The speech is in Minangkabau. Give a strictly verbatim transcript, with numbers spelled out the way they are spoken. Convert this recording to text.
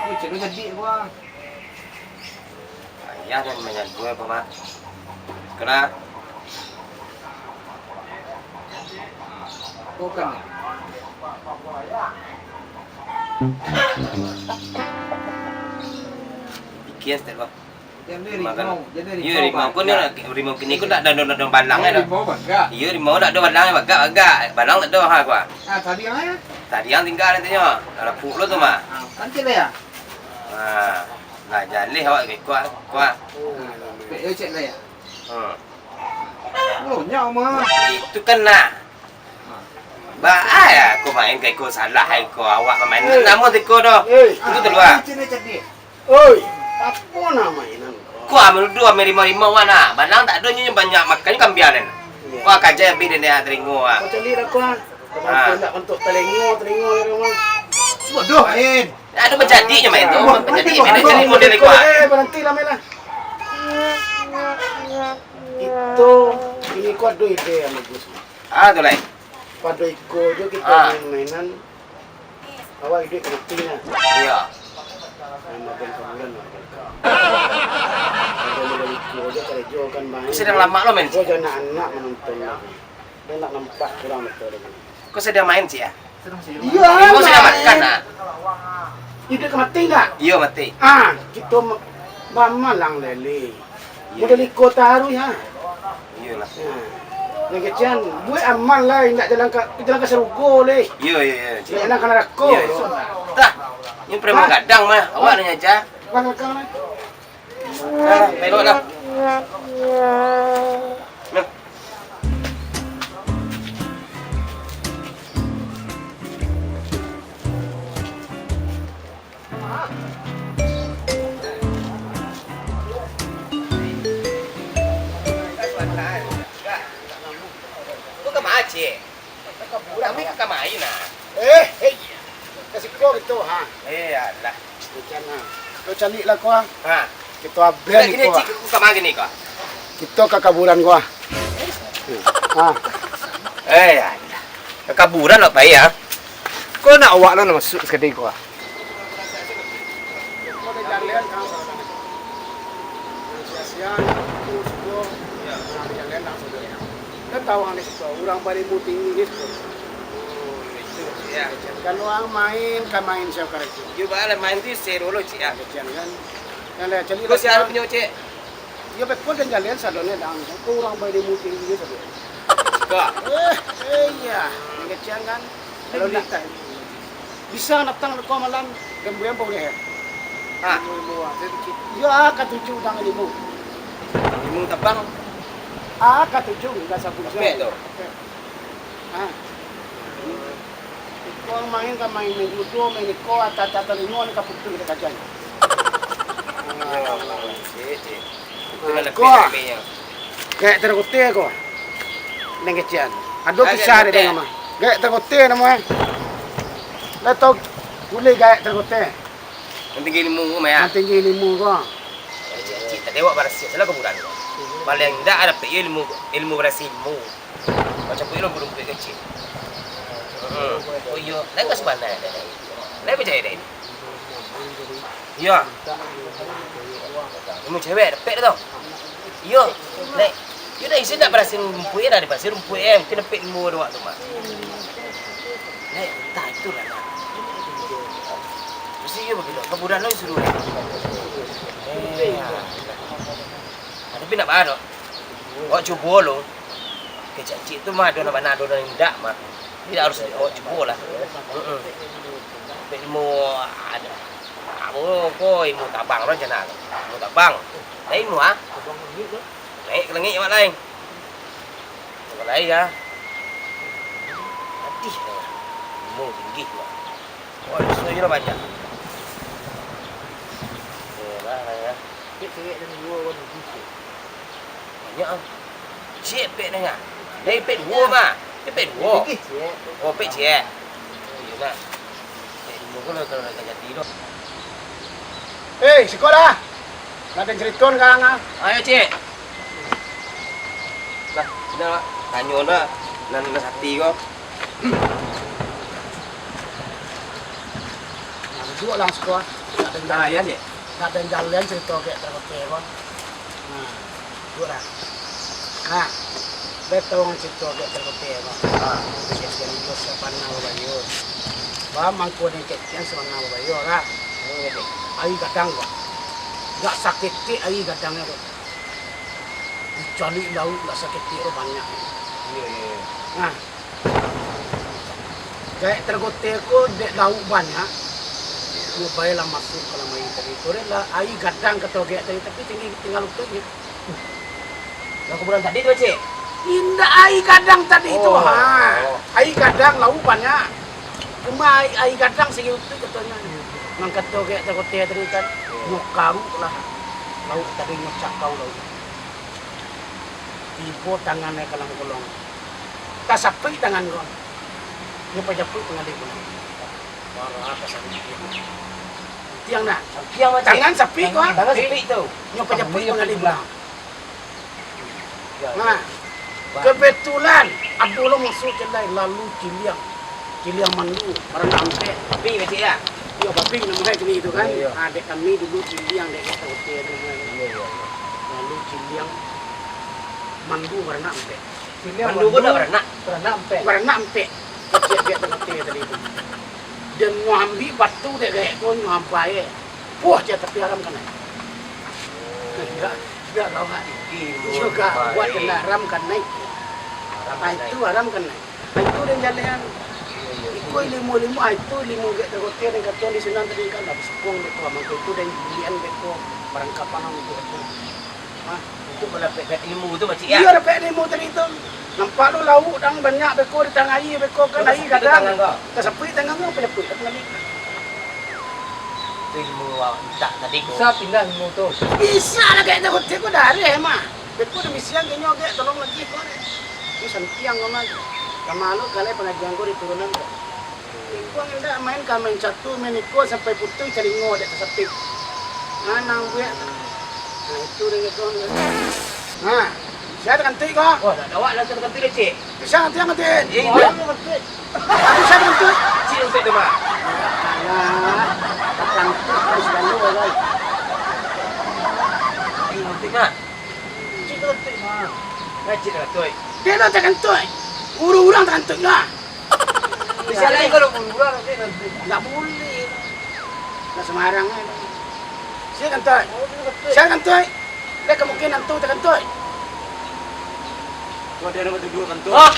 Cek lu jadi gua. Ayah dan manyago apa, Mak? Kena. Bukan. Ikias tak, Bang? Jadi Makan. Rimau, jadi Iyo, rimau rimau ko ni, bagak. Rimau kini ko tak ada, ada, ada balang Rimau ado. Rimau bagak. Iyo, rimau tak ada balang bagak, bagak. Balang tak ada ha ko. Ah, tadi yang mana? Tadi yang tinggal nanti nyo. Ada puk lo tu mah. Ah, kan cek lah ya. Ah, nah jaleh awak ke kuat, kuat. Pek yo cek lah ya. Hmm. Lo nyawa mah. Itu kan nah. Ba-, ah, ya, aku main ka iko salah iko awak main. Eh. Namo tiko doh. Eh. Itu tu luar. Cina cadi. Oi, apo namo inan ko? Ko ambil dua, ambil lima-lima wan ah. Balang tak ado nyo banyak makan kambiang den. Iya. Ko kaja abih den dah teringo ah. Ko cali lah ko ah. Ah. Nak bantuak talingo, talingo lah rumah. Bodoh main. Ado bajadi nyo main tu, Ah, bajadi nanti main bodoh, cari model nanti ko ah. Eh, berhenti lah main lah. Itu, ini ko ado ide yang bagus. Ah, tu lai. Pado iko jo kito Ah. main-mainan, awak iduik ka mati nah. Iyo. Nan magang kaburan awak ka. Pado model iko jo karejo kan main. Sadang lamak lo main. Ko jo anak-anak manonton lagi. Den nak nampak kurang batua lagi. Ko sadang main, Cik, ah? Iyo, Rimau lah, sadang makan, eh. Ah. Iduik ka mati ndak? Iyo, mati. Ah, kito ma-, bamalang lele. Iyo. Model iko taruih, ha. Iyolah. Nah, nan kecek an, buek amal lah, indak jalan ka, jalan ka sarugo leh. Iyo, iyo, iyo, cik. Indak jalan ka narako. Iyo, iyo. Tah, ini preman Hah? gadang mah, awak Hah? nanya aja. Wah, kakang lah. Nah, melok lah. Nah. Ko ka ma, Cik? Kami ka main, nah. Eh, hei. Ka siko gitu, ha. Eh, alah. Macam, ha. Lo caliak lah ko, ha. Ha. Kito abih Udah ni gini, ko, ha. Cik, ko ka ma gini ko? Kito ka kaburan ko, ha. Ha. Eh, alah. Ka kaburan nak pai, ha? Ko nak awak lo nak masuk sakali ko, ha. Kan tahu ang di situ, urang bailmu tinggi di situ. Oh, itu, ya. Kalau ang main, ka main siapa karajo. Yo, baa lah main tu se dulu, Cik, ya. Kecek an kan. Yang lah, cari Bos, lah. Siapa punyo, Cik? Yo, beko dan jalan sadonyo dang. Ko urang bailmu tinggi di situ. Cik, ah. Eh, eh, iya. Yang kecek an kan. Kalau Lagi nak tak. Bisa datang ko malam, dan bulan boleh. Ha. Iyo, katuju dang limo. Limo tabang. Ah, katuju, dah sabulan. Sampai tu. Ha. Ko main ka main, main judo, main iko, ata-ata limo ni ka putuih dek kajan. Iyo, cik, cik. Itulah Ah, lebih ko ah. Lebihnya. Gaek tarakote ko. Nan kecek an. Ado Ah, kisah gaek dek tarakote. Dang mah. Gaek tarakote namo eh. Lah tau buliah gaek tarakote. Nan tinggi ilmu ko mah ya. Nan tinggi ilmu ko. Eh, cik, cik, tadi awak barasiah salah kuburan ko. Paling indak dapek iyo ilmu, ilmu barasiah ilmu. Macam ko iyo lumpuik-lumpuik kecil. Heeh. Oh iyo, lain ka sabana dek. Lain bacaya dek. Iyo. Ilmu cewek dapek tu. Iyo. Nek, iyo dah isi dak barasiah rumpuik, dah dibarasiah rumpuik eh. Mungkin dapek ilmu dek awak tu mah. Nek, entah itulah. Mesti iyo bagilo. Kaburan lo suruh. Eh, tapi nak baa tu. Awak cubo lo. Kecek cik tu mah ado nan bana, ado nan indak mah. Jadi harus awak cubo lah. Heeh. Ilmu ado. Apo ko ilmu tabang tu cana. Ilmu tabang. Nah, ilmu ah. Naik ka langik awak lai. Awak lai ah. Adih. Ilmu tinggi awak. Wah, duso je lah banyak. Yolah, lah ya. Cek cewek dan dua orang lebih, cek. Banyak ah. Cek pek nengah. Dari pek dua mah. Dia pek dua. Lebih, cek. Oh, pek cek. Iyo nak. Pek dua pun lah kalau nak jadi tu. Eh, siko dah. Nak ada cerita sekarang ah. Ayo, cek. Nah, sini lah. Tanyo dah. Nan, nan sati ko. Nah, duduk lah siko ah. Ah, iyo, Cik. Nak den jalehan carito Gek Tarkote ko. Nah, tu lah. Nah, den tau carito Gek Tarkote ko. Ah. Kejadian itu sabana babayo. Bah, mangko den kecekan sabana babayo lah. Iyo, Cik. Aia gadang ko. Gak saketek aia gadangnyo tu. Dicaliak lauak gak saketek tu banyak. Iyo, iyo, iyo. Nah, Gek Tarkote ko dek lauak banyak, nyo bae lah masuak ka dalam aia tadi. Korek lah, aia gadang kato Gek tadi, tapi tinggi tingga lutuiknyo. Lah kuburan tadi tu, Cik? Indak, aia gadang tadi tu. Oh. Ha. Aia gadang, lauak banyak. Cuma aia, aia gadang saketek lutuik katonyo. Nan kato Gek Tarkote tadi kan, nyo karuak lah lauak tadi, nyo cakau lauak. Tibo tangannyo ka dalam kolong. Tasapik tangan ko. Nyo pajapuik pangalih pulang. Marah ka sampiang. Tiang nak. Sampiang, Cik. Tangan sapik ko. Tangan sapik tu. Nyo pajapuik pangalih pulang. Yo, yo. Nah, kebetulan ado lo masuak caliak, lalu ciliang. Ciliang mandu, baranak ampek. Babi, Cik, yo? Iyo, babi namo e kini tu kan. Iyo, iyo. Ah, dek kami dulu ciliang, dek kota-kota tu namo e. Iyo, iyo, iyo. Lalu ciliang mandu baranak ampek. Ciliang mandu, mandu pun dah baranak? Baranak ampek. Baranak ampek. Kecek dek kota-kota tadi tu. Dan nyo ambiak batu dek, dek ko nyo ampai. Puah, sia tapi haram kanai. Indak, indak kau, Mak. Iyo, Mak. Buat kena haram kanai. Haram kanai. Ah, itu haram kanai. Ah, itu den jalehan. Iyo, iyo. Iko limo-limo, ah, itu limo Gek Tarkote den kato di sinan tadi kan, lah basukung dek ko, mangko itu den bulian dek ko, parangkapan itu. Ah. Itu kalau dapek ilmu tu, Mak Cik, yo? Iyo, dapek ilmu tadi tu. Nampak lo lauak dang banyak beko di tangah aia beko kan, aia gadang. Tasapuik tangan ko. Tasapuik tangan ko, pajapuik lah pangalih. Tu ilmu awak mintak tadi ko. Bisa pindah ilmu tu. Bisa lah, Gek Tarkote ko dareh mah. Beko dah misiang ka inyo, Gek, tolong lagi ko. Ni sampiang ko mah. Kama lo kalai pangajian ko di turunan ko. Iko indak main ka main catur, main iko sampai putuih talingo dek tasapik. Nah, nan buek. Nah, itu dek ko. Nah, sia takantuik ko? Wah, dak dawak lah sia takantuik, Cik. Sia takantuik, takantuik. Eh, sia takantuik. Tapi sia takantuik. Cik takantuik tu, Mak. Alah, takantuik harus lalu, kan. Cik takantuik, Mak. Cik takantuik, Mak. Eh, Cik takantuik. Dia lah takantuik. Urang-urang takantuik lah. Bisa lai kalau murah nanti, nanti. Ndak buliah. Ndak sembarang ai. Sia takantuik. Sia takantuik. Ado kamungkinan tu takantuik. Kau ada nomor kedua kantor. Hah?